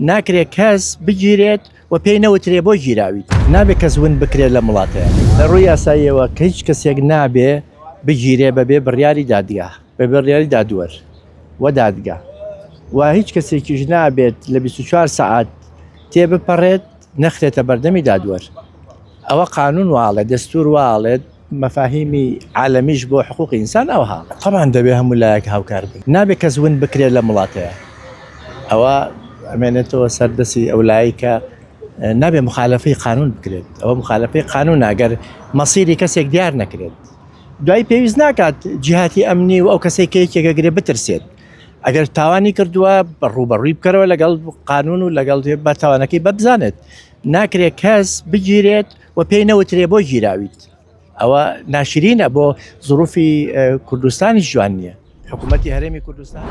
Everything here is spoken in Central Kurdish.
ناکرێت کەس بگیرێت و پێی نەوترێ بۆ گیراویت. نابێ کەس ون بکرێت لەم وڵاتەیا. لە ڕووی یاساییەوە کە هیچ کەسێک نابێ بگیرێ بەبێ بڕیاری دادگا، بە بڕیاری دادوەر و دادگا و هیچ کەسێکیش نابێت لە 24 سەعات تێبپەڕێت نەخرێتە بەردەمی دادوەر. ئەوە قانون واڵێ، دەستور واڵێت، مەفاهیمی عالەمیش بۆ حقوقی ئینسان ئەوها. تەبعەن دەبێ هەموو لایەک هاوکار بن. نابێ کەس ون بکرێت لەم وڵاتەیا. ئەوە ئەمێنێتەوە سەر دەستی ئەو لایەی کە نابێ مخالەفەی قانون بکرێت. ئەوە مخالەفەی قانونە ئەگەر مەسیری کەسێک دیار نەکرێت. دوایی پێویست ناکات جیهاتی ئەمنی و ئەو کەسەی کە یەکێک ئەگرێ بترسێت. ئەگەر تاوانی کردووە ڕووبەڕووی بکەرەوە لەگەڵ قانون و لەگەڵ بە تاوانەکەی بەبزانێت. ناکرێت کەس بگیرێت و پێی نەوترێ بۆ گیراویت ئەوە ناشرینە بۆ زروفی کوردستانیش جوان نییە حکوومەتی هەرێمی کوردستان.